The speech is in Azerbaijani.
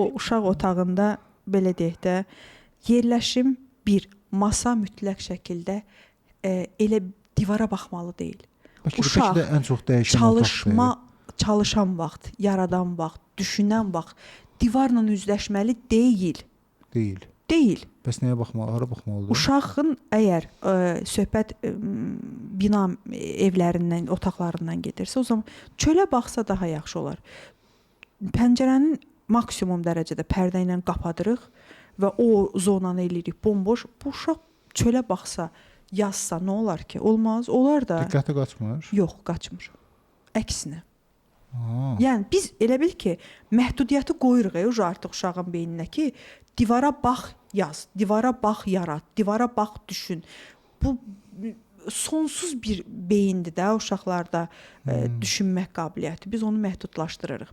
O uşaq otağında belə deyək də, yerləşim bir masa mütləq şəkildə elə divara baxmalı deyil. Bəlkə də, Uşaq bəlkə də ən çox dəyişən Çalışma, çalışan vaxt, yaradan vaxt, düşünən vaxt divarla üzləşməli deyil. Otaqdır. Deyil. Deyil. Bəs nəyə baxmalı, hara baxmalıdır? Uşağın əgər söhbət bina evlərindən, otaqlarından gedirsə, o zaman çölə baxsa daha yaxşı olar. Pəncərənin maksimum dərəcədə pərdə ilə qapadırıq və o zonanı eləyirik bomboş. Bu uşaq çölə baxsa, yazsa nə olar ki? Olmaz. Olar da. Diqqəti qaçmır. Yox, qaçmır. Əksinə. Ha. Yəni biz elə bil ki, məhdudiyyəti qoyuruq artıq uşağın beyninə ki, divara bax, yaz, divara bax, yarat, divara bax, düşün. Bu sonsuz bir beyindir də uşaqlarda düşünmək qabiliyyəti. Biz onu məhdudlaşdırırıq.